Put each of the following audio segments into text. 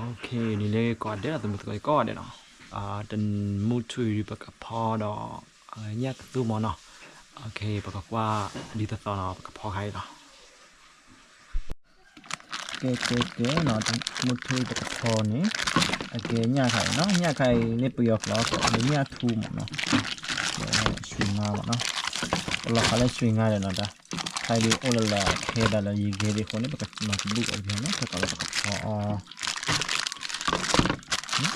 OK, နံၤလၢကိးဂၤဒဲး သမူသကိးကိးဂၤဒဲးနီၤ, တမူထူအံၤပကဖီဒီး ညၣ်ကသူမၢ်နီၤ, OK, ပကကွၢ်ဒ်သိးသိးနီၤ ပကဖီခါအံၤလီၤ. ကဲ ကဲ ကဲနီၤ, တမူထူအံၤပကဖီန့ၣ်, အကဲညၣ်ခါအံၤနီၤ, ညၣ်ခါအံၤန့ၣ် ပယီၤကျိာ်ကိးလၢ ညၣ်ထူမၢ်နီၤ, ရွှေငါမၢ်နီၤ, ပလီၤဃာ်လၢ ရွှေငါ ဒီးနီၤ, တၢ်ခါအံၤဒုးအိၣ်လၢလၢ ခဲဒၣ်လၢယံၤဂ့ၤဒ်အဃိန့ၣ် ပကမၤကဘူၣ်အီၤတဘျီနီၤ, ခဲကီးလၢပကဖီအီၤ,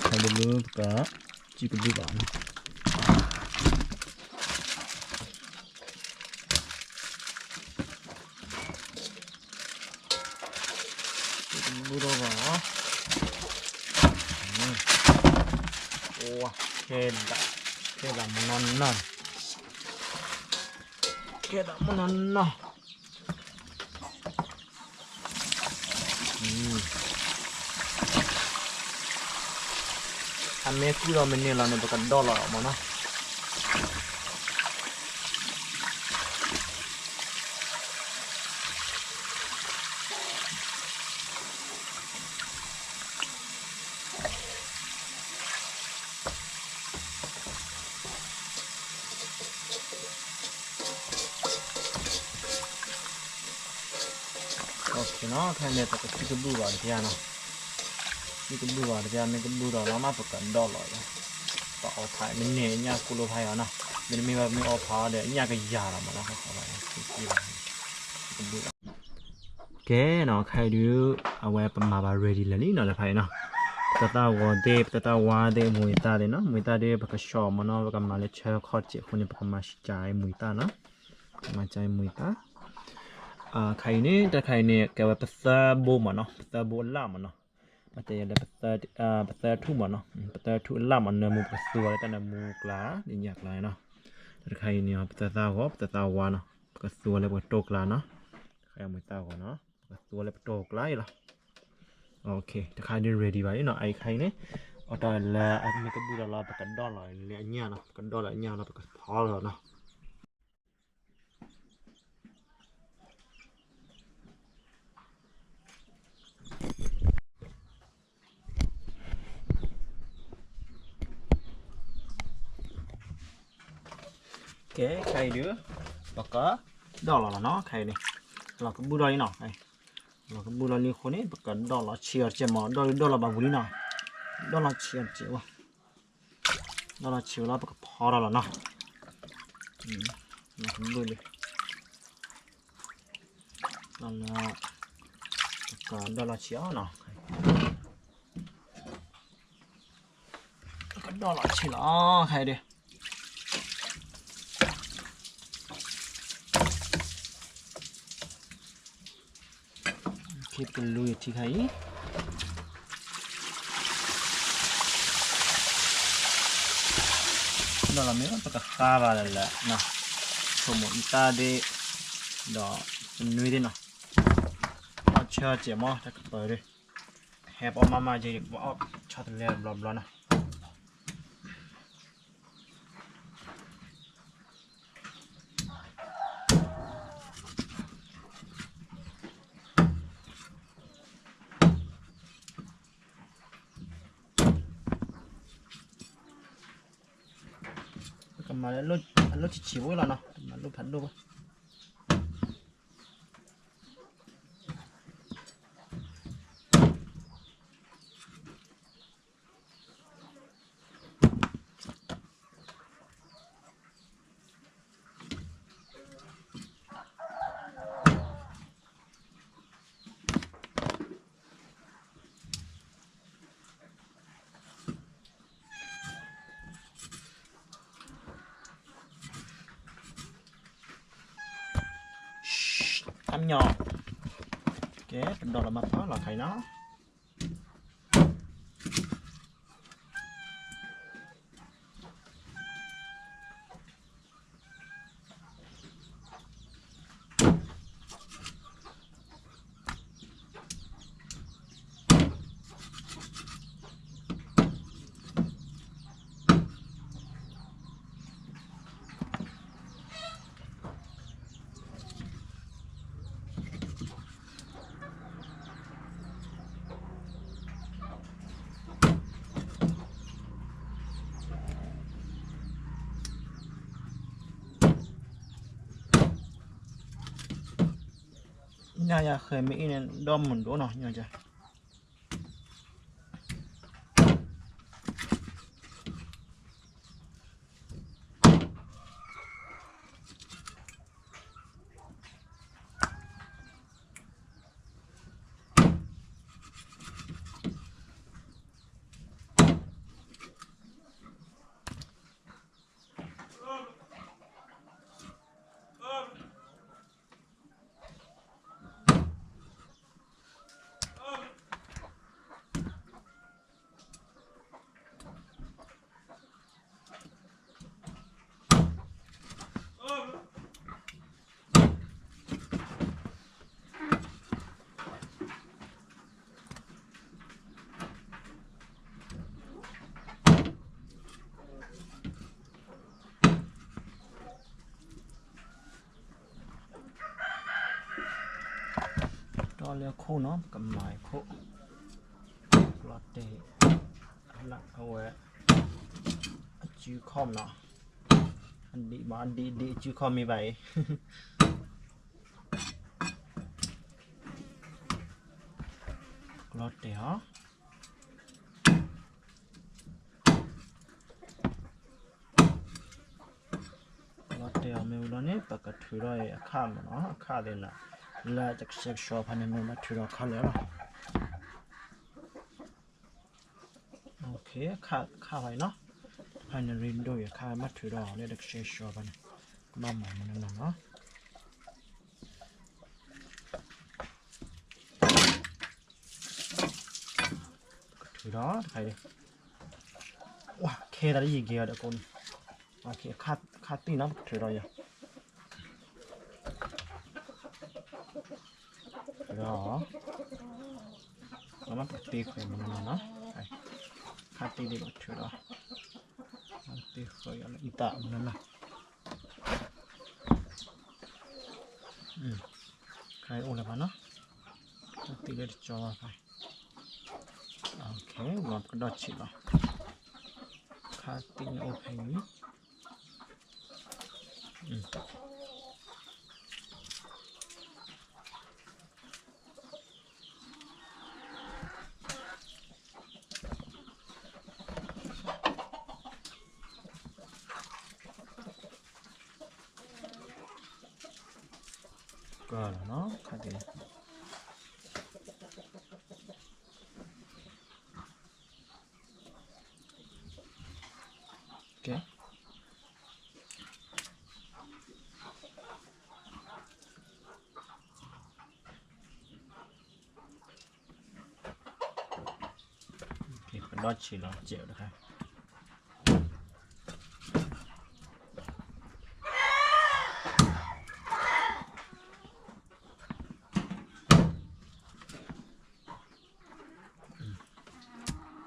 ခဲဒုးလၢပက စံၣ်ကဘူၣ်ဘၣ်နီၤ. ဘူၣ်ထီၣ်ဘၣ်နီၤ, ခဲဒၣ်, ခဲဒၣ်မၢ်နီၤနီၤ, ခဲဒၣ်မၢ်နီၤနီၤ. အမ့ၢ်ကူၣ်ဒီးမ့ၢ်န့ၢ်လီၤန့ၣ် ပကဒီၣ်လီၤမၢ်နီၤ. OK နီၤ, ခဲအံၤန့ၣ် ပကစံၣ်ကဘူၣ်ဘၣ်တဘျီနီၤ, စံၣ်ကဘူၣ်ဘၣ်တဘျီ, မ့ၢ်ကဘူၣ်ဒီးလီၤမး ပကဒီၣ်လီၤအီၤ, ပအီၣ်ဖးမ့ၢ်န့ၢ်ညၣ်ကိၢ်လိဖးအံၤနီၤ, မ့တမ့ၢ်ဘၣ်မ့ၢ်အီၣ်ဖးဒီးညၣ်ကယၤလီၤမၢ်နီၤ, ကဲနီၤ, ခဲအံၤဒုး အဝဲပမၤဘၣ် ready လၢာ်လံနီၤ, တဖၣ်အံၤနီၤ, ပသၣ်ဂီၤသ့ၣ် ပသၣ်ဝါသ့ၣ် မူၤအံသၣ်သ့ၣ်နီၤ, မူၤအံသၣ်သ့ၣ် ပကဆှီမၢ်နီၤ, ပကမၤလၢဆၢခီၣ်စဲးအဃိန့ၣ် ပကမၤစှၤမူၤအံသၣ်နီၤ, ပကမၤစှၤမူၤအံသၣ် ခါအံၤန့ၣ် တၢ်ခါအံၤန့ၣ် ကဲဝဲပသၢဘိမၢ်နီၤ, ပသၢဘိအလၣ်မၢ်နီၤ, မ့ၢ်တဲယၤလၢ ပသၢထူၣ်မၢ်နီၤ, ပသၢထူၣ်အလၣ်မၢ် နၢမူပကသူဝဲလၢတၢ်နၢမူကျါ, ဒ်ညၣ်ကျါနီၤ, တၢ်တခါအံၤန့ၣ် ပသၢသၣ်ဂီၤ ပသၢသၣ်ဝါနီၤ, ပကသူဝဲလၢပကတိၢ်ကျါနီၤ, တခါအံၤမူၤအံသၣ်ဂီၤနီၤ, ပကသူဝဲလၢပတိၢ်ကျါအံၤလီၤ. OK, တခါဒုး ready ဘၣ်လံနီၤ, အအံၤခါအံၤန့ၣ် အီၣ်တၢ်လၢအမ့ၢ်ကဘူၣ်ဒီးလီၤ ပကဒီၣ်လီၤလၢအညၣ်နီၤ, ပကဒီၣ်လၢအညၣ်လီၤ ပကဖီလီၤနီၤ. ကဲ ခဲအံၤဒုး ပကဒီၣ်လီၤလီၤနီၤ, ခဲအံၤန့ၣ် လီၤကဘူၣ်ဒီးလံနီၤ, လီၤကဘူၣ်ဒီးလံအဃိန့ၣ် ပကဒီၣ်လီၤဆံးအီၤတကဲးမၢ်, ဒီၣ်ဒုးဒီၣ်လီၤဘၣ်ဝံၤလံနီၤ, ဒီၣ်လီၤဆံးအီၤတကဲးဝဲ, ဒီၣ်လီၤဆံးဝဲလီၤ ပကဖီထီၣ်လီၤနီၤ, လီၤကဘူၣ်လံ လီၤလၢ ပကဒီၣ်လီၤဆံးအီၤနီၤ, ပကဒီၣ်လီၤဆံးလီၤ ခဲအံၤဒုး ပကလူၤယထံခါအံၤ ဒီးလီၤမ့ၢ် ပကဃါဘၣ်လၢ်လၢ်နီၤ, ဆိမိၣ်အံသၣ်ဒ့ ဒီးပနွံသ့ၣ်နီၤ, အီၣ်ဆၢစဲးမၢ် တၢ်ကပၤဒ့ ဟဲပအီၣ်မးမးက့ၤ ပအီၣ်ဆီတလဲဘျီဘျီနီၤ. ကမၤလၢအလိၣ်ဆံးဆံးဖိလီၤနီၤ, တမၤလိၣ်ဖးဒိၣ်ဘၣ်. တၢ်မညီ, ကဲ ပဒီၣ်လီၤမၤဖီလီၤခါအံၤနီၤ. က ညါယၤဃဲၤမ့ၢ်အ့ၣ်န့ၣ် ဒီမုၢ်ဒိၣ်နီၤ ညီက ဒီးလၢခိၣ်နီၤ ပကမၤခိၣ် ကျီတဲာ် အဝဲ အစုခီၣ်မနီၤ အဒံးဘၣ် ဒံးဒံးအစုခီၣ်မ့ၢ်ဘၣ်အံၤ ကျီတဲာ်အီၤ ကျီတဲာ်အီၤမ့ၢ်ဝံၤလီၤန့ၣ် ပကထုးထီၣ်အခၣ်မနီၤ အခၣ်သ့ၣ်နီၤ လၢတကဆှဲကဆှီဖဲန့ၣ်မ့ၢ်ဘၣ်ထုးထီၣ်ခါလၢာ်လီၤ အခၣ်ဖဲအံၤနီၤ ဖဲန့ၣ်ရ့ဒိၣ်အံၤ အခၣ်ဘၣ်ထုးထီၣ်လၢတကဆှဲကဆှီဖဲန့ၣ် ကဘၣ်မၤမနုၤနီၤ ထုးထီၣ်တခါအံၤ ဝါ ခဲတၢ်လၢယံၤက့ၤအီၤဒီးကိးန့ၣ် အခၣ်သံၣ်နီၤ ပကထုးထီၣ်ယၤ ထုးထီၣ် လၢမ့ၢ်ပကတ့ဃဲၤမနုၤနီၤ ခါတံၢ်ဒံးဘၣ်ထုးထီၣ် တ့ဃဲၤယၤလၢအံသၣ်မနုၤနီၤ ခါအံၤအိၣ်လၢၤဘၣ်နီၤ တ့လၢတကၠီဘၣ်ဖဲ ဝံၤပကဒီၣ်ဆံးလီၤ ခါတံၢ်န့ၣ်အိၣ်ဖဲအံၤ ကလီၤနီၤ ခါတံၢ် ကဲ ပဒီၣ်ဆံးလီၤ စဲးတခါ ဒီၣ်ဆံးလီၤ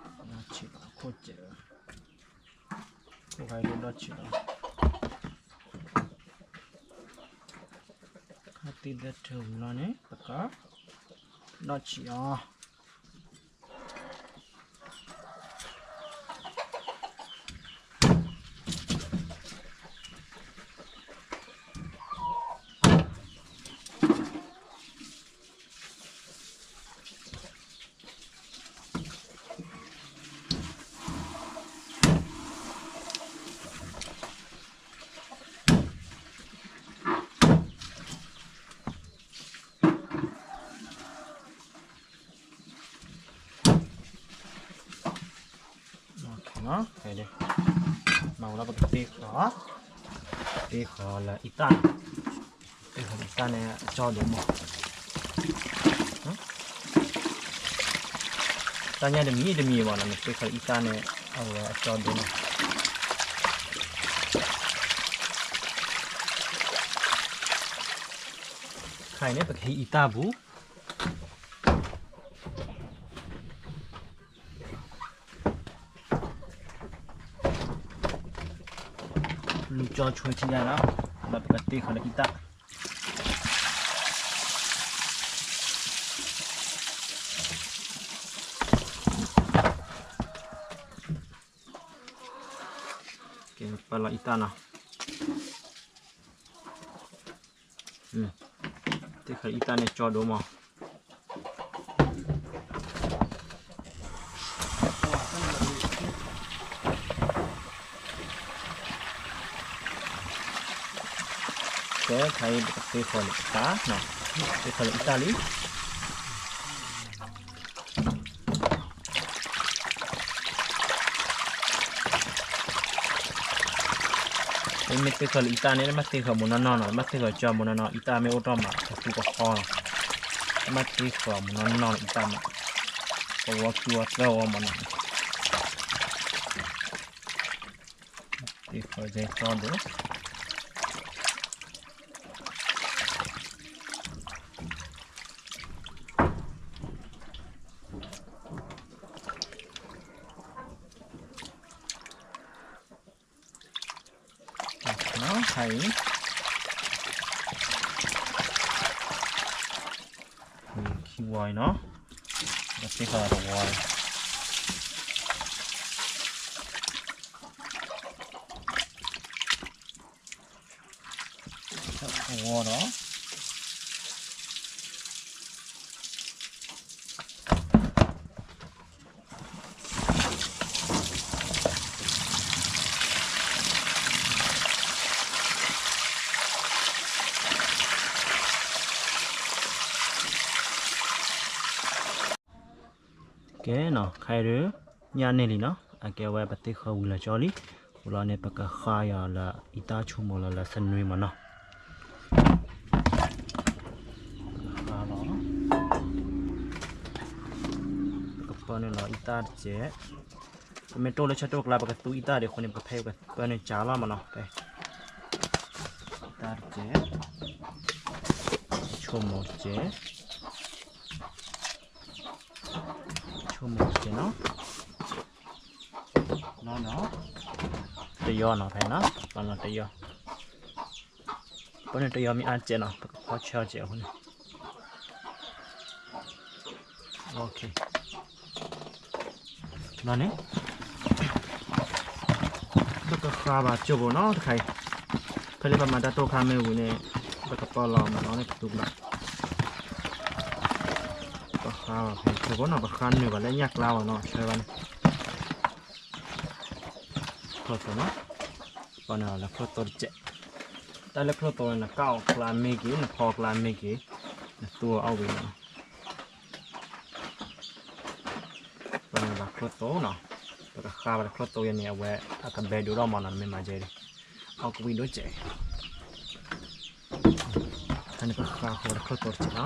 ခိၣ်စဲး ခိၣ်ဂၤဒိၣ်ဒီၣ်ဆံးလီၤ ခါတံၢ်လၢထုးဝံၤလီၤန့ၣ် ပကဒီၣ်ဆံးအီၤ မၤဝံၤလီၤ ပကတ့ဃီၤ တ့ဃီၤလၢအံသၣ် တ့ဃီၤလၢအံသၣ်န့ၣ် အကၠီဒိၣ်မး တၢ်ညါတမံၤတမံၤဘၣ်နီၤ နတ့ဃီၤလၢအံသၣ်န့ၣ် အဝဲအကၠီဒိၣ်မး ခါအံၤန့ၣ် ပကဟံးအံသၣ်ပူၤ လူၤကၠီဆွဲထံယါနီၤ ဒီးပကတ့ဃီၤလၢအံသၣ် ကဲ ပာ်လီၤအံသၣ်နီၤ တ သ့ၣ်ဃၢၤအံသၣ်န့ၣ်ကၠီဒိၣ်မး. ကဲ ခဲအံၤပကသ့ၣ်ဃၢၤလၢအံသၣ်, သ့ၣ်ဃၢၤလၢအံသၣ်လံ. မ့မ့ၢ်သ့ၣ်ဃၢၤလၢအံသၣ်န့ၣ် နဘၣ်သ့ၣ်ဃၢၤမိၢ်နီၢ်နီၢ်နီၤ, နဘၣ်သ့ၣ်ဃၢၤကၠီမိၢ်နီၢ်နီၢ်, အံသၣ်မ့ၢ်အိၣ်တ့ၢ်မး ကသူကဟီလီၤ. နဘၣ်သ့ၣ်ဃၢၤမိၢ်နီၢ်နီၢ်လၢအံသၣ်မး, ကဝီၤခံဝီၤသၢဝီၤမးနီၤ. သ့ၣ်ဃၢၤကၠီဒိၣ်. ခါအံၤ ခံဝီၤအံၤနီၤ, ပသ့ၣ်ဃၢၤတဝီၤအံၤ ဝီၤဒီး ကဲနီၤ, ခဲအံၤဒုး ညၣ်န့ၢ်လံနီၤ, အကဲဝဲပသ့ၣ်ဃၢၤဝံၤလီၤကၠီလံ. အဃိလီၤန့ၣ် ပကဃါအီၤလၢအံသၣ်ဆိကမိၣ်လၢ လၢစနွံမးနီၤ. ဃါလီၤ, ပကပၢနုာ်လီၤအံသၣ်တစဲး, ပမ့ၢ်တိၢ်လၢဆၢတိၢ်ကျါ ပကသူအံသၣ်ဒံးအဃိန့ၣ် ပကဖဲပကပၢနုာ်ကၢ်လီၤမးနီၤ. ဖဲ အံသၣ်တစဲး, ဆိကမိၣ်တစဲး ဆိကမိၣ်တစဲးနီၤ, နီၤနီၤ, တယီနီၤ ဖဲနီၤ, ပၢနုာ်တယီ, ပၢနုာ်တယီမ့ၢ်အါတစဲးနီၤ ပကဖီဆၢတစဲးအဃိန့ၣ်, လီၤန့ၣ် ပကဃါဘၣ်ကၠိဘိနီၤတခါအံၤ, ဖဲလၢပမၤတၢ်တိၢ်ခါမ့ၢ်ဝံၤန့ၣ် ပကပၢလီၤမးနီၤန့ၣ် ကသူကဘၣ်, ပဃါဘၣ်ဖဲကၠိဘိနီၤ, ပဃါနုာ်ဘၣ်လၢညၣ်ကျါဘၣ်နီၤ ဆၢဘၣ်န့ၣ် ချၢသိနီၤ, ပၢနုာ်လၢချိၣ်သိတစဲး, တၢ်လၢချိၣ်သိန့ၣ် နကၣ်အီၤကျါမ့ၢ်ဂ့ၤ နဖီအီၤကျါမ့ၢ်ဂ့ၤ နသူအီၤအီၣ်ဝံၤမးနီၤ. ပှၤန့ၣ်ဘၣ်ချိၣ်သိနီၤ, ပကဃါဘၣ်လၢချိၣ်သိယဲန့ၣ် အဝဲအကဘဲဒိၣ်ထီၣ်မးနီၤ, နမ့ၢ်မၤကဲဒ် အီၣ်ကဝံၣ်ဒိၣ်စဲး, ဖဲန့ၣ်ပဃါဃီလၢချိၣ်သိတစဲးနီၤ.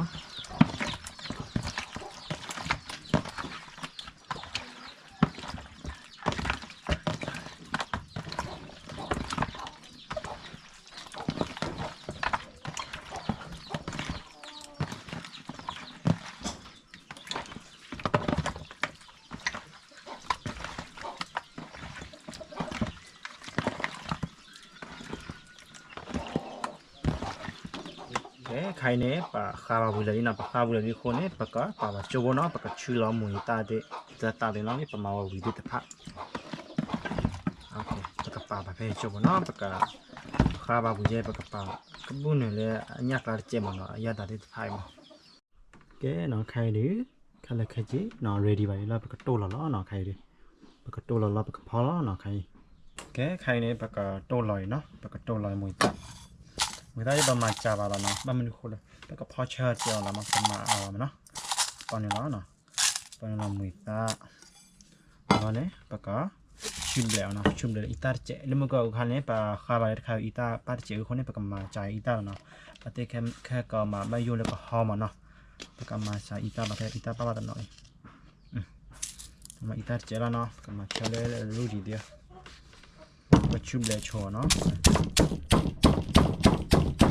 ကဲ ခဲအံၤန့ၣ် ပဃါဘၣ်ဝံၤလၢာ်လံနီၤ, ပဃါဝံၤလၢာ်လံအဃိန့ၣ် ပကပာ်ဘၣ်ကၠိဖိနီၤ, ပကဆူလီၤမုၢ်အံသၣ်သ့ၣ် တၢ်သ့ၣ်နီၤ ပမၤဝဲဝံၤသ့ၣ်တဖၣ်, ပကပာ်ဘၣ်ဖဲကၠိဖိနီၤ, ပကဃါဘၣ်ဝံၤယဲ ပကပာ်ကဘူၣ်နုာ်လၢအညၣ်ကျါတစဲးမးနီၤ, အယၢ်သးသ့ၣ်တဖၣ်အံၤမး. ကဲနီၤ ခဲအံၤဒုး ခဲလၢာ်ခဲဆ့နီၤ ready ဘၣ်လံလီၤ, ပကတိၢ်လီၤလီၤနီၤ, ခဲအံၤဒုး ပကတိၢ်လီၤလီၤ ပကဖီလီၤနီၤ, ခဲအံၤ ကဲ ခဲအံၤန့ၣ် ပကတိၢ်လီၤအံၤနီၤ, ပကတိၢ်လီၤမုၢ်အံသၣ်, မုၢ်အံသၣ်ယဲ ပမၤစှၤဘၣ်လီၤနီၤ, ဘၣ်မနုၤအဃိလဲၣ် ပကဖီဆၢတစဲးအီၤလီၤမး, ပမၤအါလီၤမးနီၤ, ပှၤန့ၣ်လီၤနီၤ, ပှၤန့ၣ်လီၤမုၢ်အံသၣ်, အလီၢ်န့ၣ် ပက ဆူဘျဲးအီၤနီၤ, ဆူဘျဲးလၢအံသၣ်တစဲး, လၢမုၢ်ကီၢ်အခါန့ၣ် ပဃါဘၣ်လၢတခါအံသၣ်ပၣ်တစဲးအဃိန့ၣ် ပကမၤစှၤအံသၣ်လီၤနီၤ, ပသ့ၣ်ခဲကီးမး ဘၣ်ယိၣ်လၢကဟီမးနီၤ, ပကမၤစှၤအံသၣ်လီၤ ဖဲအံသၣ်ပၣ်ဘၣ်တနီၤအံၤ မၤအံသၣ်တစဲးလီၤနီၤ, ပကမၤဆၢလၢရူဒံးဒံး, ပဆူဘျဲးဆိအီၤနီၤ,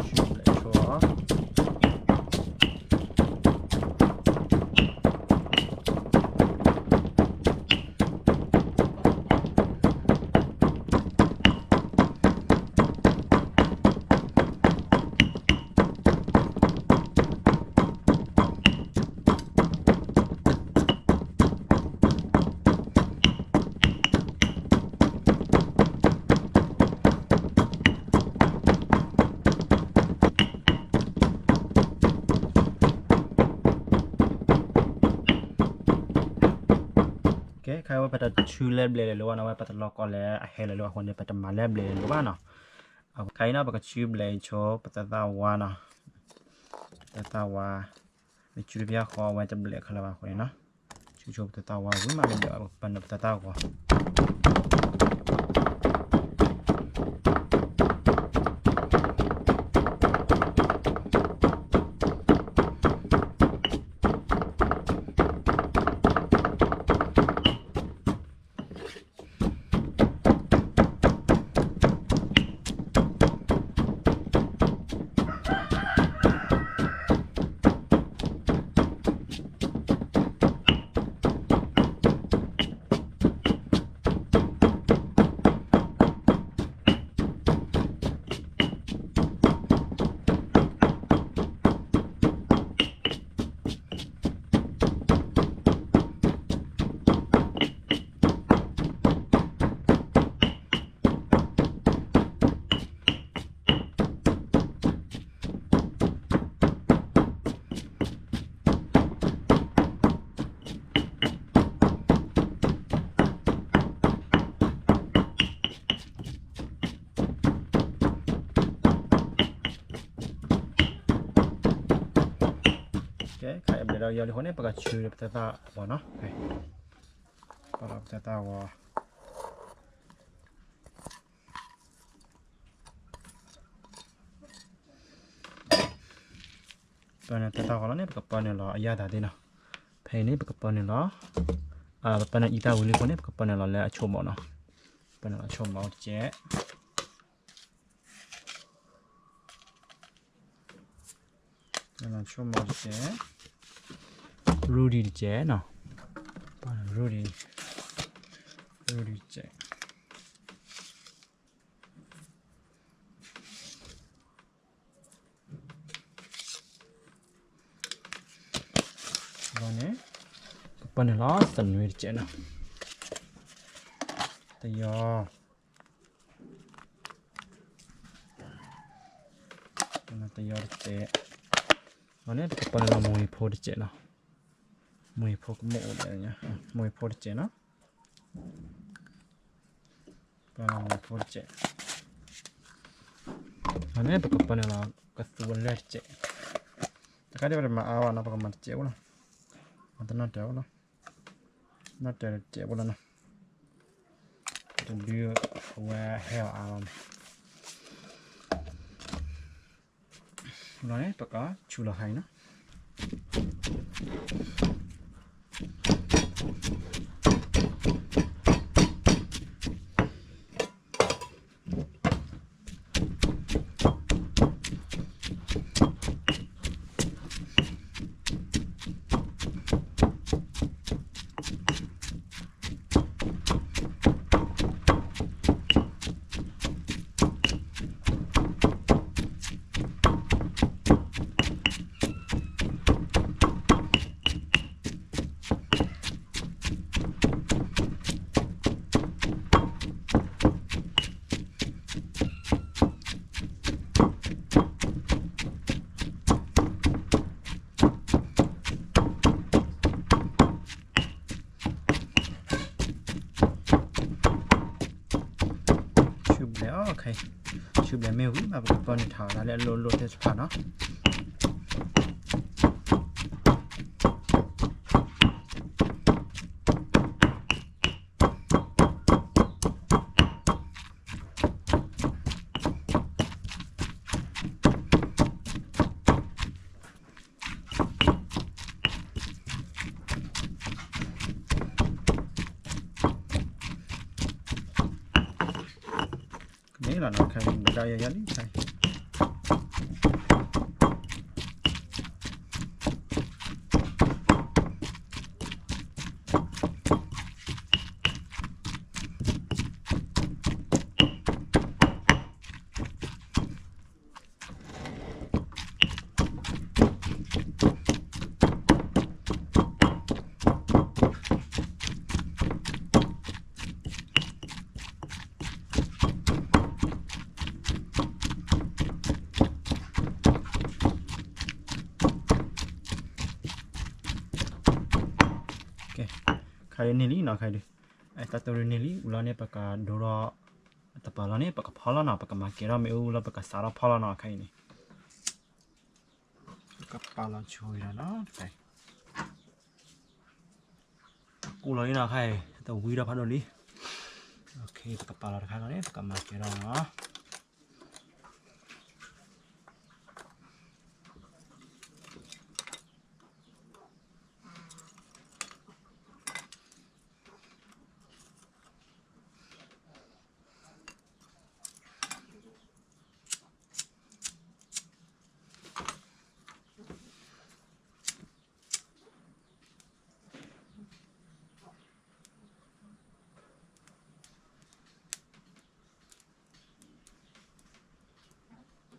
ဆူဘျဲးဆိအီၤ. ကဲ ခဲအံၤဝဲပတဆူလဲၤဘျဲးလၢၤလၢၤဘၣ်နီၤ, ဝဲပတလီၢ်ကီလဲၤအဟဲလၢၤလၢၤဘၣ်အဃိန့ၣ် ပတမၤလဲၤဘျဲးလၢၤလၢၤဘၣ်နီၤ. ခဲအံၤနီၤ ပကဆူဘျဲးဆိပသၣ်ဝါနီၤ, ပသၣ်ဝါ, မ့ၢ်ဆူတဘျီဃီအဝဲတဘျဲးခဲလၢာ်ဘၣ်အဃိန့ၣ်နီၤ, ဆူဆိပသၣ်ဝါဝံၤမး ပပာ်နုာ်ပသၣ်ဝါ ကဲ ခါအံၤဘျဲးဒီးယီၤလံအဃိန့ၣ် ပကဆူပသၣ်ဝါနီၤ, ပသၣ်ဝါ ပသၣ်ဝါလီၤန့ၣ် ပကပာ်နုာ်လီၤအယၢ်သးသ့ၣ်နီၤ, ဖဲအံၤန့ၣ် ပကပာ်နုာ်လီၤ, ပပာ်နုာ်အံသၣ်ဝံၤလံအဃိန့ၣ် ပကပာ်နုာ်လီၤလၢအဆိမိၣ်နီၤ, ပာ်နုာ်လီၤဆိမိၣ်တကဲး ဆိမိၣ်တကဲး, ရူဒံတကဲးနီၤ, ရူဒံ, ရူဒံတကဲး, ဘီန့ၣ် ပပာ်နုာ်လီၤသနွံတကဲးနီၤ, တယီၤ တယီၤတကဲး, ဘီန့ၣ် ပကပာ်နုာ်လီၤမူဟံၣ်ဖိတကဲးနီၤ, မူဟံၣ်ဖိကမူၣ်အိၣ်ဒီး, မူဟံၣ်ဖိတကဲးနီၤ, ပာ်လီၤမူဟံၣ်ဖိတကဲး, ဘီန့ၣ် ပကပာ်နုာ်လီၤကသူအလၢၢ်တကဲး, တခါဒ်ပတမၤအါဘၣ်နီၤ ပကမၤတကဲးအိၣ်လီၤ, မၤတနီၣ်တၢၤအိၣ်လီၤ, နီၣ်တၢၤတကဲးအိၣ်လီၤနီၤ, တဒုအဝဲဟဲအီၤအါလီၤန့ၣ် လီၤန့ၣ် ပကဆူလီၤခါအံၤနီၤ. ဆူဘျဲးအီၤ, ဆူဘျဲးမ့ၢ်ဝံၤမး ပကပာ်နုာ်ထီၣ်ဒၣ်လၢအလိၣ်လိၣ်သ့ၣ်တဖၣ်နီၤ. မ့ၢ်လီၤနီၤ ခဲအံၤ ဘၣ်ဒီးယၤယၤလံခဲအံၤ. က ခဲအံၤန့ၢ်လံနီၤ ခဲအံၤဒုး, အတၢ်တရံးန့ၢ်လံ အူလီၤန့ၣ် ပကဒိထီၣ်တပၤလီၤန့ၣ် ပကဖီလီၤနီၤ ပကမၤကဲထီၣ်မ့ၣ်အူလၢပကစးထီၣ်ဖီလီၤနီၤ ခဲအံၤန့ၣ် ပကပာ်လီၤဆိအံၤလီၤနီၤ တခါအံၤ ကူၣ်လီၤလံနီၤ ခဲအံၤ တဝံထီၣ်ဖးဒိၣ်လံ ပကပာ်လီၤတခါလီၤန့ၣ် ပကမၤကဲထီၣ်နီၤ ကဲလီၤလံနီၤ ခဲအံ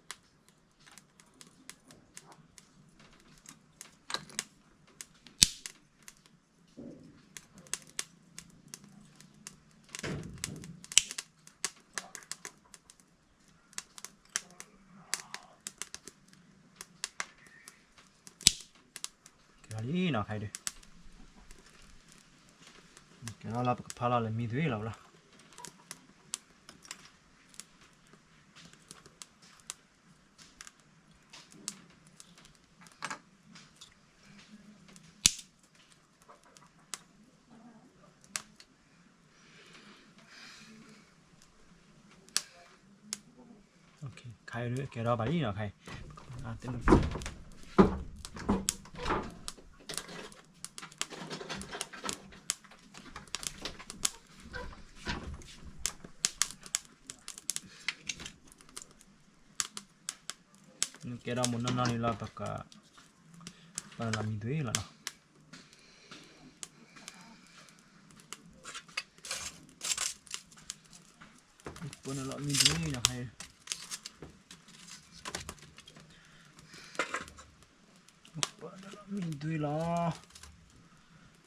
ၤဒုး, ကဲလီၤလၢပကဖီလီၤလၢမံသွံလီၤလီၤ. ခဲအံၤဒုး ကဲထီၣ်ဘၣ်လံနီၤ ခဲအံၤ, ကဲထီၣ်မုၢ်နီၢ်နီၢ်လံလီၤ ပက ပလီၤမံသွံလီၤနီၤ. ပလီၤမံသွံနီၤ ခဲအံၤ, ပလီၤမံသွံလီၤ.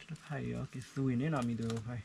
တခါအံၤ က့ၤသူအံၤန့ၣ်နီၤ မံသွံဖဲအံၤ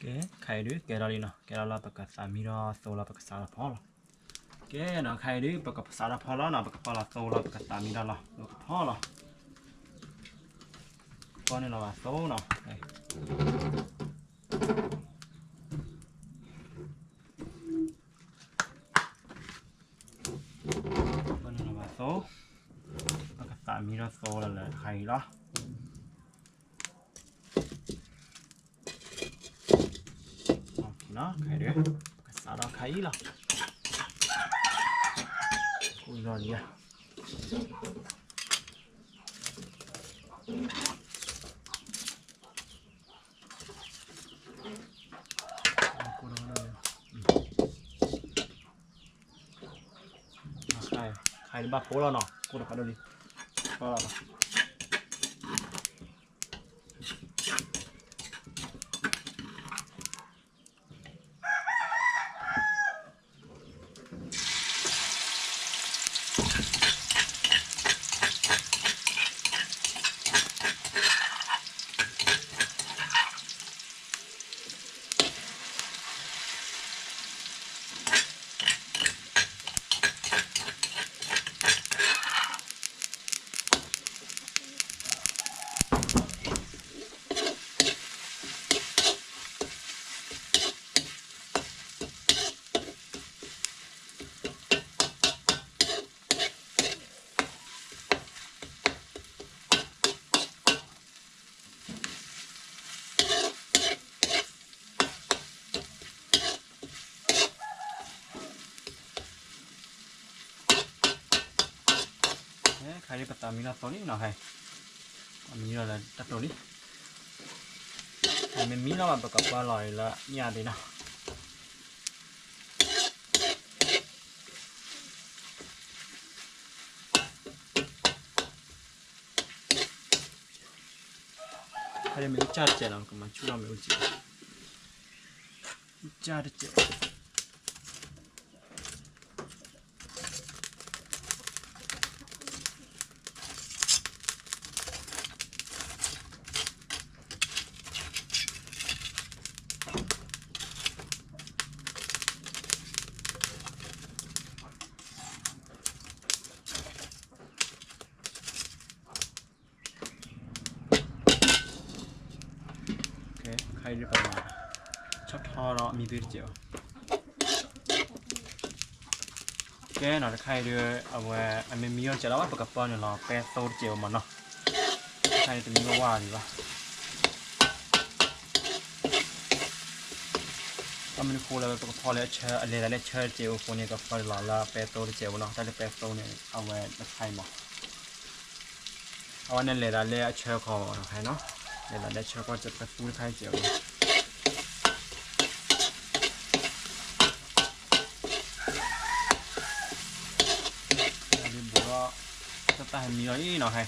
ကဲ ခဲအံၤဒုး ကဲထီၣ်လံနီၤ, ကဲထီၣ်လၢပကသးမံထီၣ်သိလီၤ ပကစးထီၣ်ဖီလီၤ. ကဲနီၤ ခဲအံၤဒုး ပကစးထီၣ်ဖီလီၤနီၤ, ပကပာ်လီၤသိလီၤ ပကသးမံထီၣ်လီၤ ပကဖီလီၤ. ပီန့ၣ်လီၤဘၣ်သိနီၤ, ပီန့ၣ်လီၤဘၣ်သိ, ပကသးမံထီၣ်သိလီၤလၢခါအံၤလီၤ. ခဲအံၤဒုး ပကစးထီၣ်ခါအံၤလီၤ. ကူၣ်လီၤလံဧါ. ခါအံၤတဘၣ်ဖိလီၤနီၤ, ကူၣ်တဖးဒိၣ်လံ, ဖီလီၤလီၤ. ကဲ ပသးမံလီၤသိလံနီၤ, ဟဲ, ပမံလီၤလၢတၢ်တိၢ်လံ, မ့ၢ်မံလီၤဘၣ် ပကပၢလီၤအံၤလၢညၣ်ဒံးနီၤ. မ့ၢ်အူကၠၢ်တစဲးလီၤ ကမၤဆူၣ်ထီၣ်မ့ၢ်အူကၠၢ်, အူကၠၢ်တစဲး. ခါအံၤဒုးပမၤ ဆီၣ်ထီၣ်ဒီးမံဘ့ၣ်တစဲးအီၤ. ကဲနီၤ တခါအံၤဒုး အဝဲအမ့ၢ်မံအီၤတစဲးလီၤ ပကပၢနုာ်လီၤပဲသိတစဲးအီၤမ့ၢ်နီၤ. တခါအံၤတမံဝဲဝါဒံးဘၣ်. ဘၣ်မနုၤဃိလၢပကဖီလၢအဆၢ အလဲၤသးလၢဆၢတစဲးအဃိန့ၣ် ကပၢလီၤလၢပဲသိတစဲးအီၤနီၤ. တၢ်လၢပဲသိန့ၣ် အဝဲတခါအံၤမး အဝဲန့ၣ်လဲၤသးလၢအဆၢခီနီၤနီၤ, လဲၤသးလၢအဆၢခီတပသူတခါစဲးအီၤ. ဒ်ဘူးဒီး တၢ်တၢ်ဟဲမံလီၤအံၤနီၤ, ဟဲ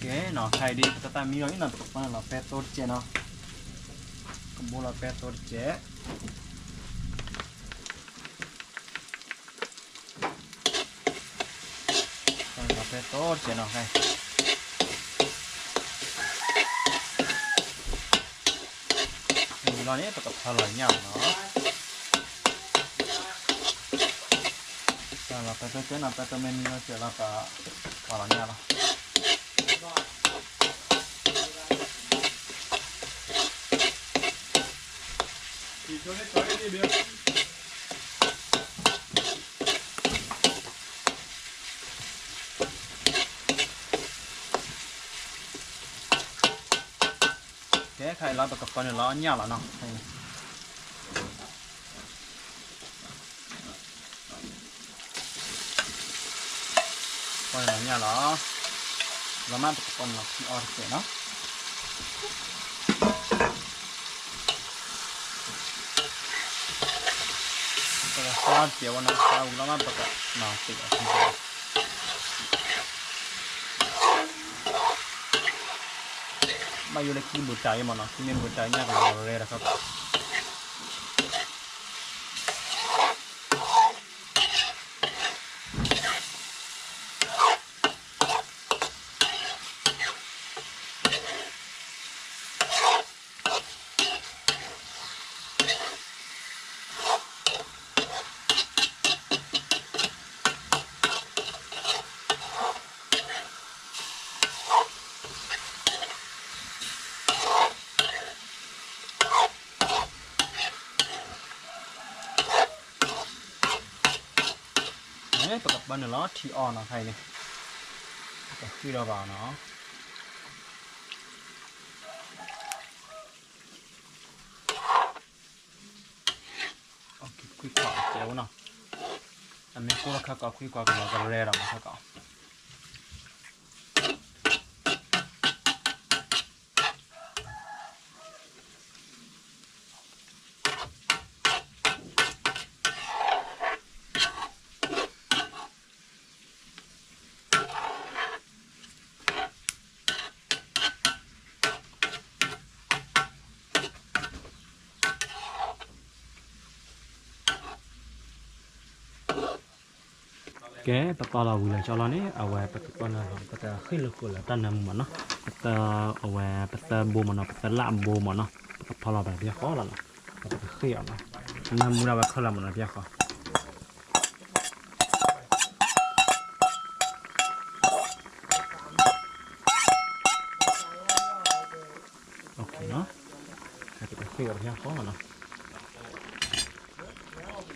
ကဲနီၤ, ခဲအံၤဒ် ပတၢ်တၢ်မံလီၤအံၤနီၤ, ပကပၢလီၤပဲသိတစဲးနီၤ, ကဘိလီၤပဲသိတစဲး, ပၢလီၤပဲသိတစဲးနီၤ, ခဲ ဝံၤလီၤန့ၣ် ပကဖီလီၤညၣ်လီၤနီၤ, ပၢလီၤပဲသိတစဲးနီၤ, ပဲသိမ့ၢ်မံလီၤစဲးလီၤ ပဖီလီၤညၣ်လီၤ. ကဲ ခဲအံၤလီၤ ပကပၢနုာ်လီၤညၣ်လီၤနီၤ, ပၢနုာ်လီၤညၣ်လီၤ, လီၤမး ပကပၢနုာ်လီၤထံအီတစဲးနီၤ. ပကစါတစဲးဝဲနီၤ, စါဝံၤလီၤမး ပကမၤသ့ၣ်အီၤထံစဲး, ဘၣ်ယိၣ်လၢခံဘူးတၢ်အံၤမ့ၢ်နီၤ, ခံမ့ၢ်ဘူးတၢ်အံၤညၣ်ကလီၤရဲဒီးခီ, ပကပၢနုာ်လီၤထံအီနီၤ, ခဲအံၤန့ၣ် ပကဃုထီၣ်ဘၣ်နီၤ. ခွံခွါစဲးဝဲနီၤ, အမ့ၢ်ကိၢ်လီၤခါကီး ခွံခွါကလီၤကရဲဒီးမၤခါကီး. ကဲ ပပာ်လီၤဝံၤလီၤကၠီလီၤန့ၣ် အဝဲပကပာ်လီၤ ပကဃ့ၢ်လိာ်ဃုာ်လၢတၢ်နါမူမးနီၤ. ပသၢ, အဝဲ ပသၢဘိမ့ၢ်နီၤ, ပသၢလၢအဘိမ့ၢ်နီၤ, ပကဖီလီၤဘၣ်တဘျီဃီလီၤနီၤ, ဒီးပကဃ့အီၤနီၤ, နၢမူဒၣ်ဝဲခဲလၢာ်မ့ၢ်နီၤတဘျီဃီ.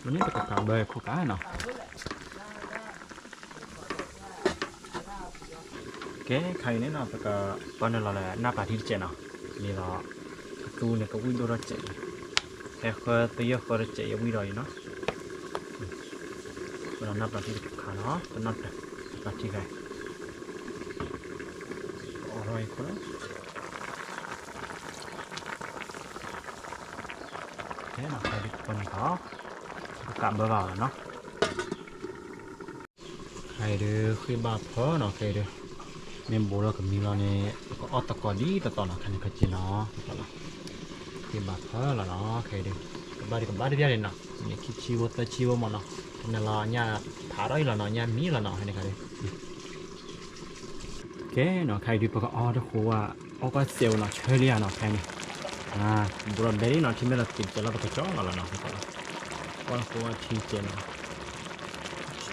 မ့ၢ်န့ၣ်ပကကးဘၢခိၣ်ကးနီၤ. ကဲ ခါအံၤန့ၣ်နီၤ ပကပၢနုာ်လီၤလၢနၢ်ပၢၢ်ထံတစဲးနီၤ, န့ၣ်ဒီး ကသူန့ၣ်ကဝံၣ်ဒိၣ်ထီၣ်စဲးအံၤ, ဟဲဃၢသယၢၢ်ဃၢတစဲးအံၤဝံၣ်ဒီးအံၤနီၤ, ပနၢ်ပၢၢ်ထံတခါနီၤ, ပနၢ်ပၢၢ်ထံခါအံၤ, အီၣ်ထီၣ်အံၤခိၣ်လီၤ. ခဲနီၤ ခဲဒုးပှၤန့ၣ်ခီ, ပကးဘၢဘၣ်အီၤနီၤ. ခဲအံၤဒုးဃ့ဘၣ်ဖၢနီၤ, ခဲအံၤဒုး, မ့ၢ်ဘိးလၢကမံလီၤန့ၣ် ပကအီၣ်သကိးဒ်သိးသိးနီၤ, ခဲန့ၣ်ခီက့ၤနီၤ, ဃ့ဘၣ်ဖၢလီၤနီၤ, ခဲအံၤဒုး, ကဘၣ်ဒုးကဘၣ်တဘၣ်န့ၣ်နီၤ, မ့ၢ်ခံဆံဖိသၢဆံဖိမ့ၢ်နီၤ, တနၤလီၤညၣ်ဖးထီၣ်အံၤလီၤနီၤ, ညၣ်မံလီၤနီၤ, ခဲန့ၣ်ခါဒုး ကဲနီၤ ခဲအံၤဒုး ပကအီၣ်တဃိဝဲ, အီၣ်ကွၢ်စဲးဝဲနီၤ, ဆၢလံဧါနီၤ ခဲအံၤန့ၣ်, ဘိးဒီးဘဲလံနီၤ, ထံမ့ၢ်လီၤသ့ၣ်ကဲလီၤ ပ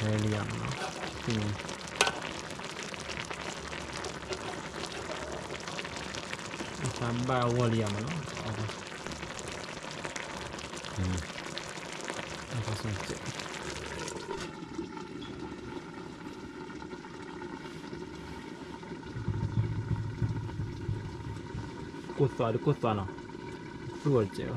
ကကၠီလီၤလီၤနီၤ, အီၣ်တဃိဝဲထံကဲနီၤ, ဆၢလံဧါနီၤ, အီၣ်ဘၣ်ဝီလံဧါမ့ၢ်နီၤ, အီၣ်ကွၢ်စဲး ကိၢ်သွးဒုးကိၢ်သွးနီၤ, သူၣ်အီၤစဲး,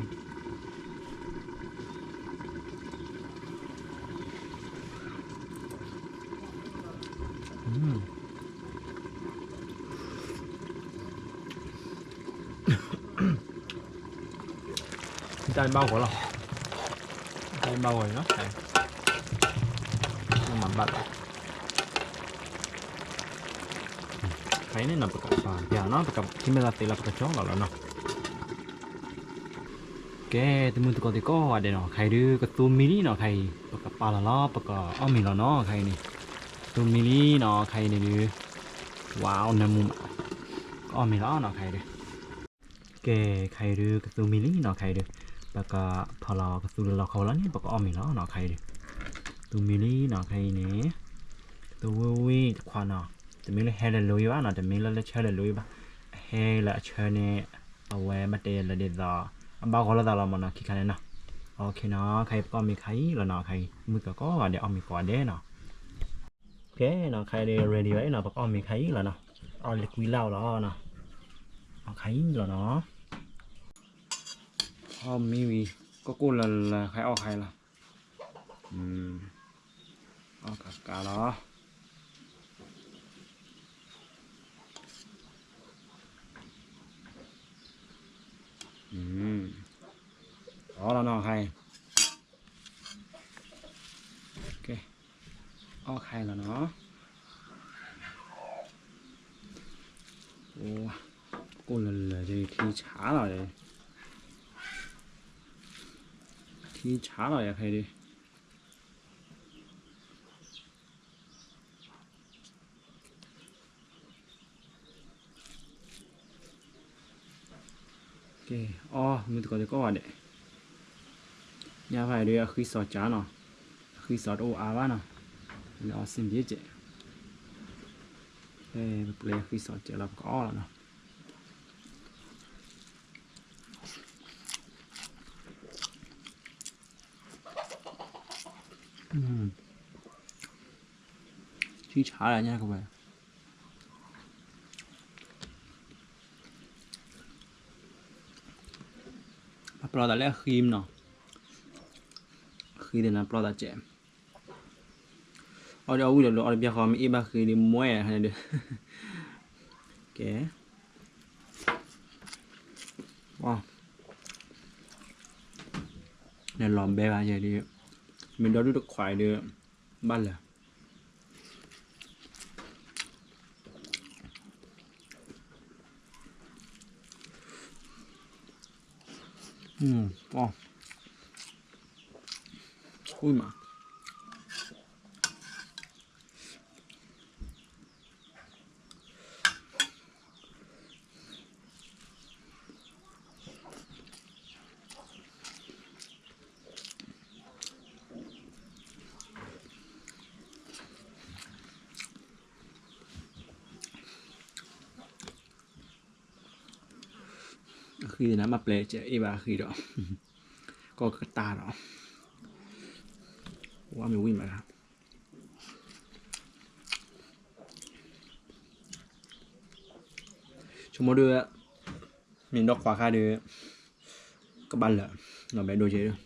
တၢ်ဘၣ်ဂီၤလီၤ, တၢ်ဘၣ်ဂီၤအံၤနီၤ, မၤဘၣ်လီၤ, ခဲအံၤန့ၣ်နီၤ ပကပာ်ပျါနီၤ, ပကထံၣ်မ့ၢ်သးသ့လီၤ ပကကၠီလီၤလီၤနီၤ. ကဲ တမုၢ်တကိးသ့ၣ်ကိးဂၤဒဲးနီၤ, ခဲအံၤဒုး ကသူမံလံနီၤ, ခဲအံၤ ပကပာ်လီၤလီၤ ပကအီၣ်မ့ၤလီၤနီၤ, ခဲအံၤန့ၣ်, သူမံလံနီၤ, ခဲအံၤန့ၣ်ဒုး, ဝါ နၢမူမး, ကအီၣ်မ့ၤလီၤနီၤ, ခဲအံၤဒုး ကဲ ခဲအံၤဒုး ကသူမံလံနီၤ, ခဲအံၤဒုး ပကဖီလီၤကသူလၢလီၤခီလီၤန့ၣ် ပကအီၣ်မ့ၤလီၤနီၤ, ခဲအံၤဒုး သူမံလံနီၤ, ခဲအံၤန့ၣ် ကသူဝံၣ်ဝံၣ်တခွးနီၤ, တမ့ၢ်လၢဟဲလၢာ်လိၤအံၤဘၣ်နီၤ, တမ့ၢ်လၢလၢဆၢလၢာ်လိၤအံၤဘၣ်, အဟဲလၢအဆၢန့ၣ် အဝဲဘၣ်တဲလၢဒ်သိး အဘၣ်ဂီၤလိာ်သးလီၤမ့ၢ်နီၤ, ခံခါန့ၣ်နီၤ, ခဲအံၤပကအီၣ်မ့ၤခါအံၤလီၤနီၤ, ခဲအံၤ မုၢ်ကကိးဂၤဒဲးအီၣ်မ့ၤကိးဂၤဒဲးနီၤ. ကဲနီၤ, ခဲအံၤဒုး ready ဝဲနီၤ, ပကအီၣ်မ့ၤခါအံၤလီၤနီၤ, အီၣ်လံကွံလၢ်လီၤနီၤ, အီၣ်ခါအံၤလီၤနီၤ, အီၣ်မ့ၤဝံၤ ကိၢ်ကိၢ်လၢလၢ ခဲအံၤအီၣ်ခါအံၤလီၤ, အီၣ်ကးကးလီၤ, အီၣ်လီၤနီၤ, ခဲအံၤ ကဲ အီၣ်ခါအံၤလီၤနီၤ, ကိၢ်လၢလၢ ထံဆါလီၤ, ထံဆါလီၤယၤခဲအံၤဒုး ကဲ အီၣ်မ့ၤသကိးသ့ၣ်ကိးဂၤဒဲး, ညါဖဲအံၤဒုး အဃံစီၤကၢ်နီၤ, အဃံစီၤတအိၣ်အါဘၣ်နီၤ, လၢအီၣ်စ့ၣ်ဘျ့ကဲး, ပပျဲအဃံစီၤကၢ်လီၤပကအီၣ်လီၤနီၤ. ထံဆါလီၤညါကဝဲ, ပပျီသးလၢအဃံမနီၤ, အဃံသ့ၣ်နီၤပျီသးကဲး, အီၣ်ဒီးအီၣ်ဝံၣ်ဒီး အီၣ်တဘျီဃီ မ့ၢ်အ့ၣ်ဘၣ်ဃံဒုးမွဲန့ၣ်ဒုး, ကဲ နလီၤဘဲဘၣ်ယဲဒုး, မ့ၢ်ဒီဒူၣ်တခွးအံၤဒုး ဘၣ်လၢာ်, အီၣ်မး. ဃံသ့ၣ်နၤမ့ၢ်ပျဲကဲအ့ၣ်ဘၣ်ဃံဒီး, ကီၢ်ကတၢၢ်ဒီး, ဝါမ့ၢ်ဝံၣ်မး, ဆိကမိၣ်ဒုး, မ့ၢ်ဒီခွးခါဒီး, ကဘၣ်လၢာ်, နီၢ်ဘဲဒိၣ်ကဲဒီး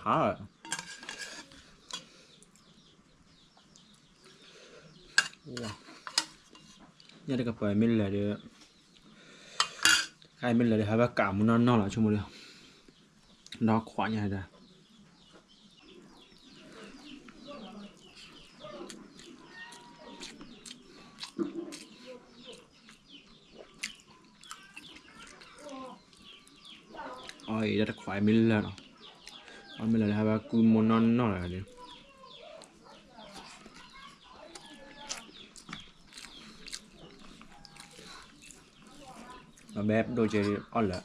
ဆံၣ်ဆါ, ညၣ်တကပၤမ့ၢ်လၢာ်ဒီး, ခါအံၤမ့ၢ်လၢာ်ဒီး ဟဲဝဲကးမူနီၢ်နီၢ်လီၤ ဆိကမိၣ်ဒီး, ဒီခွးညါဒီး အီၤအံၤတခွးမ့ၢ်လၢာ်နီၤ, အီၤမ့ၢ်လၢာ်ဒီး ဟဲဝဲကုမူနီၢ်နီၢ်လီၤဒီး, နီၢ်ဘဲဒိၣ်ကဲအီၣ်လၢာ် ကီၢ်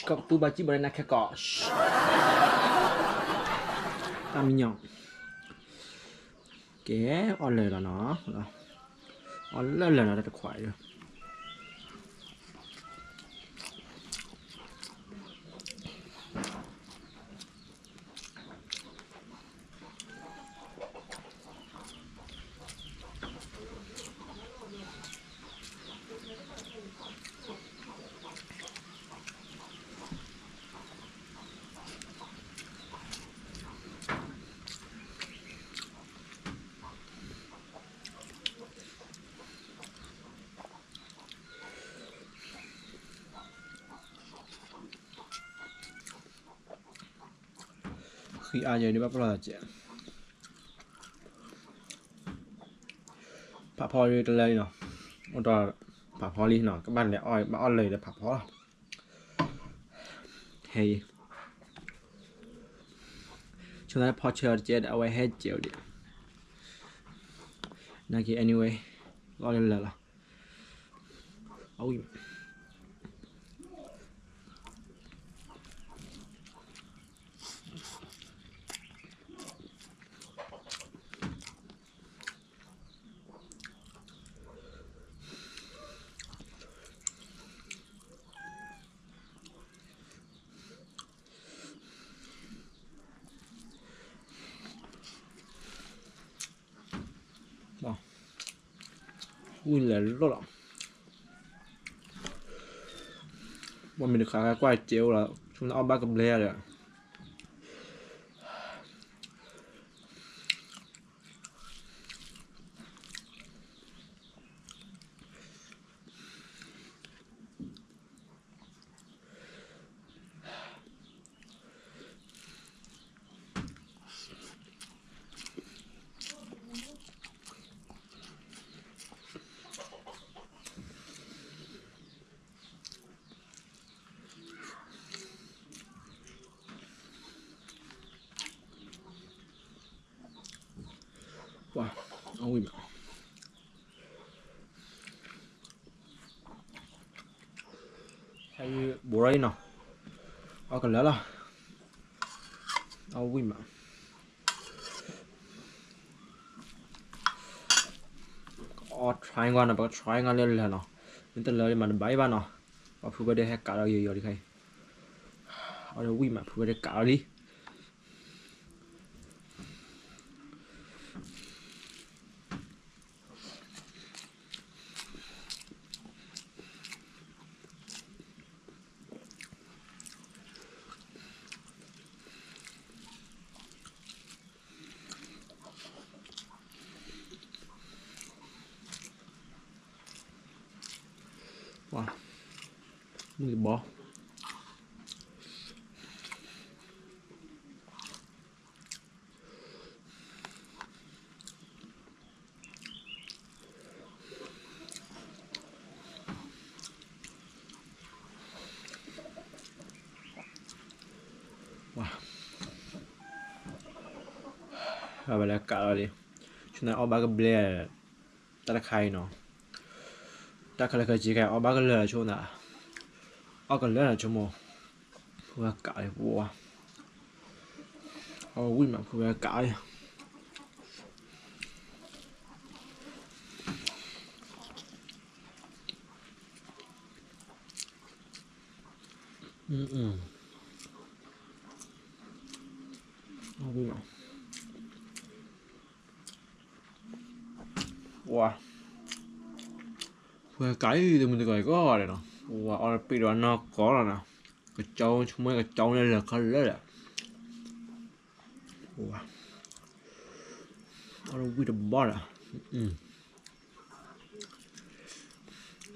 ကတူၢ်ဘၣ်စံၣ်ဘၣ်နၤခဲကီး, တၢ်မံညီၤ, ကဲ, အီၣ်လၢာ်လီၤနီၤ, အီၣ်လၢာ်လၢာ်နီၤ တၢ်တခွးအံၤဒီး ဃံအါယဲဒ်ဘၣ်ပလီၢ်သးစဲး, ဖးဖီဒ်တလၢလံနီၤ, အိၣ်ဒီးဖးဖီလံနီၤ, ကဘၣ်လဲၤအီၣ်ဘၣ်အီၣ်လၢာ်ဒီးဖးဖီလီၤ, ဟဲအံၤ, ဆိသးဖီဆၢတကဲဒီး အဝဲဟဲကဲအိၣ်ဒံး, နာ်က့ anyway, အီၣ်လၢာ်လီၤ, အဝံၣ် ဝံၣ်လဲၤလိၣ်လီၤ, ဘၣ်မ့ၢ်တခါခါကွၢ်စဲးအိၣ်လီၤ, ဆိကမိၣ်အီၣ်ဘၣ်ကဘျဲဒီး ပှၤ အဝံၣ်မး ဟဲဘိးထီၣ်အံၤနီၤ, အီၣ်ကလၢာ်လီၤ, အဝံၣ်မး, အီၣ် try ကွၢ်နီၤ, ပက try ကွၢ်လၢလၢာ်နီၤ, မ့ၢ်တလၢာ်ဒံးမးတဘၣ်အံၤဘၣ်နီၤ, ပှၤဖုဝဲဒၣ်ဟဲကးဒီးယီၤယီၤတခါအံၤ, အီၣ်ဒီးဝံၣ်မး ဖုဝဲဒၣ်ကးဒီးလံ ပှၤ မုၢ်တဘီ ဟဲ ဝဲ ဝဲလၢကးလီၤလံ, ဆိနၢ်အီၣ်ဘၣ်ကဘျဲ တၢ်တခါအံၤနီၤ, တၢ်ခဲလၢာ်ခဲဆ့ခဲအံၤ အီၣ်ဘၣ်ကလၢာ်လီၤဆိနၤ, အီၣ်ကလၢာ်လီၤဆိမိၢ်, ဖုဝဲကးလံပှၤ, အီၣ်ဝံၣ်မးဖုဝဲကးလံ ဝါ, ဖုဝဲကးအံၤတမုၢ်တကိးအံၤကိးဂၤဒဲးနီၤ, ဝါအီၣ်တပ့ၢ်ဒီးနီၢ်ကီၢ်လီၤနီၤ, ကကၠီဆိမိၢ်ကကၠီန့ၣ်လၢာ်ခဲလၢာ်လၢာ် အီၣ်ဝံၣ်တဘီဒီး,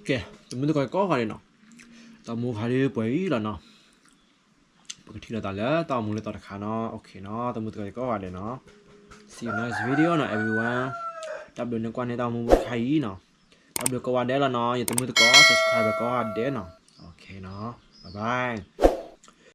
ကဲ, တမုၢ်တကိးကိးဂၤဒဲးနီၤ, တၢ်မူခါဒ်ပှဲၤအံၤလီၤနီၤ, ပကထံၣ်လိာ်သးလၢတၢ်အိၣ်မူလၢတၢ်တခါနီၤ, okayနီၤ, တမုၢ်တကိးကိးဂၤဒဲးနီၤ, see you next videoနီၤ everyone, တၢ်ဘျုးန့ၢ်ကွၢ်န့ၢ်တၢ်အိၣ်မူပူၤတခါအံၤနီၤ, တၢ်ဘျုးကိးဂၤဒဲးလီၤနီၤ, ယတမုၢ်တကိး subscribe ကိးဂၤဒဲးနီၤ, okayနီၤ, bye bye.